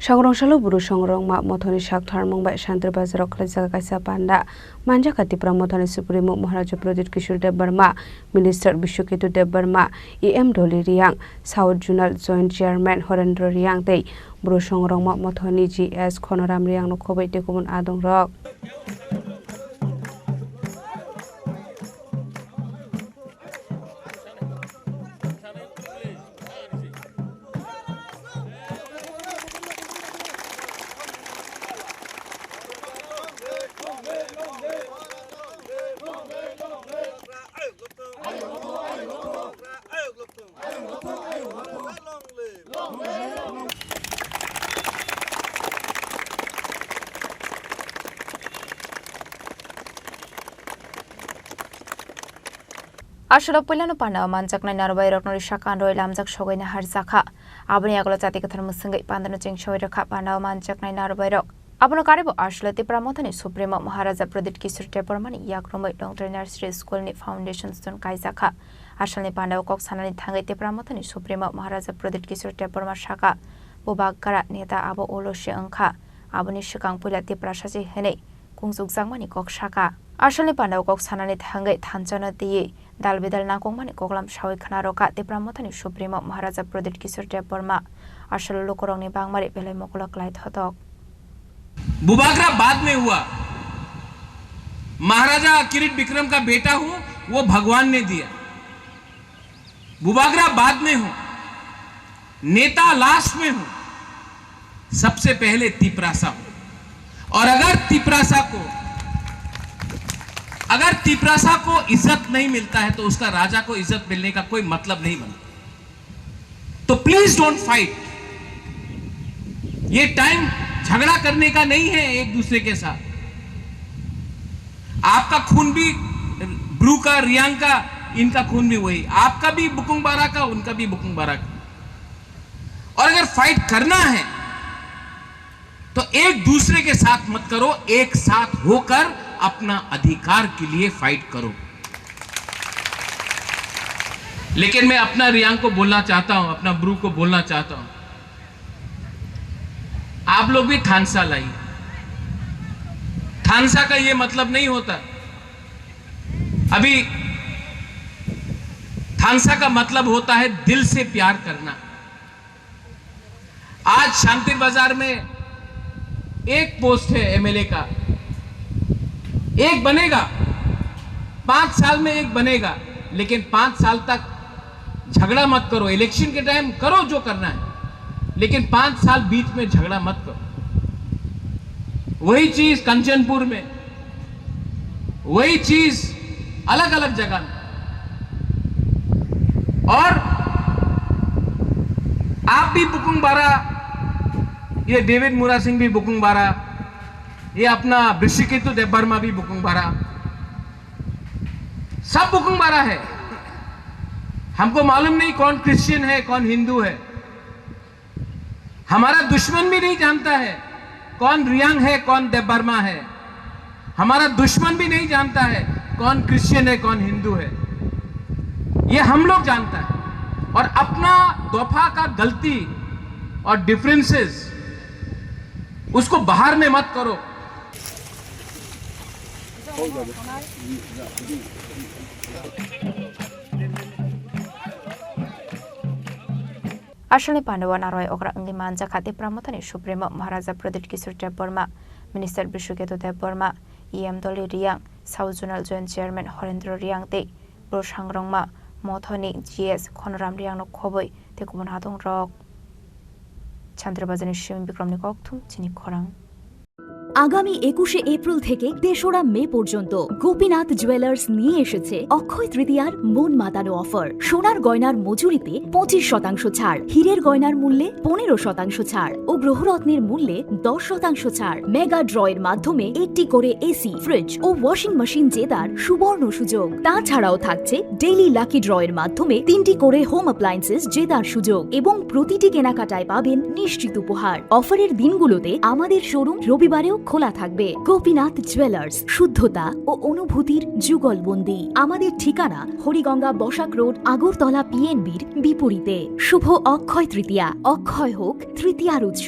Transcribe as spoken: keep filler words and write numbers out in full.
Songrong salo Bru Songrongma Mothoni sak tharmung bai Shantir Bazar o khlaijak kaisa panda. Manjakha Tipra Mothani Supremo Maharaja Pradyut Kishore Debbarma, Minister Biswaketu Debbarma, E M Doli Riang, South Zonal Joint Chairman Horendra Riang tei Bru Songrongma Mothoni G S Khonoram Riang no khoboi tei kubun adong rok. Aswk puilano pandao manjaknai narwai rokno risa kanrwi lamjak sogwi naharjakha. Aboni yagulo chati kwthar mwswngwi pandano cheng sogwi rwkha pandao manjaknai narwai rok. Abono karibo aswk Tipra Mothani Supremo Maharaja Pradyut Kishore Debbarmani yakrumwi Longtrai Nursery School ni Foundation Stone kaijakha. Asalni pandao kok sanani thangwi Tipra Mothani Supremo Maharaja Pradyut Kishore Debbarma saka, Bubagra neta abo ulo se wngkha. Aboni swkang puila Tiprasa se hwnwi kungsukjakmani kok saka. Asalni pandao kok sanani thangwi thanchano twiwi dal bidal nangkukmani koklam sawi khna rwkha Tipra Mothani Supremo Maharaja Pradyut Kishore Debbarma. Asalo lukurokni bangmari belai mokolo klai thotok. Bubagra बाद में हुआ, महाराजा किरीट विक्रम का बेटा हूं, वो भगवान ने दिया। बुबागरा बाद में हूं, नेता लास्ट में हूं, सबसे पहले तिपरासा हूं। और अगर तिपरासा को, अगर तिपरासा को इज्जत नहीं मिलता है तो उसका राजा को इज्जत मिलने का कोई मतलब नहीं बनता। तो प्लीज डोंट फाइट। ये टाइम झगड़ा करने का नहीं है एक दूसरे के साथ। आपका खून भी ब्रू का, रियांग का, इनका खून भी वही, आपका भी बुकुंग बारा का, उनका भी बुकुंग बारा का। और अगर फाइट करना है तो एक दूसरे के साथ मत करो, एक साथ होकर अपना अधिकार के लिए फाइट करो। लेकिन मैं अपना रियांग को बोलना चाहता हूं, अपना ब्रू को बोलना चाहता हूं, आप लोग भी थानसा लाइए। थानसा का ये मतलब नहीं होता, अभी थानसा का मतलब होता है दिल से प्यार करना। आज शांतिर बाजार में एक पोस्ट है एमएलए का, एक बनेगा, पांच साल में एक बनेगा, लेकिन पांच साल तक झगड़ा मत करो। इलेक्शन के टाइम करो जो करना है, लेकिन पांच साल बीच में झगड़ा मत करो। वही चीज कंचनपुर में, वही चीज अलग-अलग जगह में। और आप भी बुकुंग बारा, ये डेविड मुरा सिंह भी बुकुंग बारा, ये अपना बृषिकेतु देबबर्मा भी बुकुंग बारा, सब बुकुंग बारा है। हमको मालूम नहीं कौन क्रिश्चियन है, कौन हिंदू है। हमारा दुश्मन भी नहीं जानता है कौन रियांग है, कौन देबबर्मा है। हमारा दुश्मन भी नहीं जानता है कौन क्रिश्चियन है, कौन हिंदू है। ये हम लोग जानता है। और अपना दफा का गलती और डिफरेंसेस, उसको बाहर में मत करो। Asalni pandao narwai okra wngwi manjakha Tipra Mothani Supremo Maharaja Pradyut Kishore Debbarma, Minister Biswaketu Debbarma, E M Doli Riang, South Zonal Joint Chairman Horendra Riang tei Bru Sangrongma Mothoni G S Khonoram Riangno khoboi tei kubun adongrok. Chandrabazarni Simi Bikramni kokthum chini khorang. আগামী একুশে এপ্রিল থেকে তেসরা মে পর্যন্ত গোপীনাথ জুয়েলার্স নিয়ে এসেছে অক্ষয় তৃতীয়ার মন মাতানো অফার। সোনার গয়নার মজুরিতে পঁচিশ শতাংশ ছাড়, হীরের গয়নার মূল্যে পনেরো শতাংশ ছাড় ও গ্রহরত্নের মূল্যে দশ শতাংশ ছাড়। মেগা ড্রয়ের মাধ্যমে একটি করে এসি, ফ্রিজ ও ওয়াশিং মেশিন জেতার সুবর্ণ সুযোগ। তাছাড়াও থাকছে ডেইলি লাকি ড্রয়ের মাধ্যমে তিনটি করে হোম অ্যাপ্লায়েন্সেস জেতার সুযোগ এবং প্রতিটি কেনাকাটায় পাবেন নিশ্চিত উপহার। অফারের দিনগুলোতে আমাদের শোরুম রবিবারেও খোলা থাকবে। গোপীনাথ জুয়েলার্স, শুদ্ধতা ও অনুভূতির যুগলবন্দি। আমাদের ঠিকানা হরিগঙ্গা বসাক রোড, আগরতলা পিএনবির বিপরীতে। শুভ অক্ষয় তৃতীয়া, অক্ষয় হোক তৃতীয়ার উৎসব।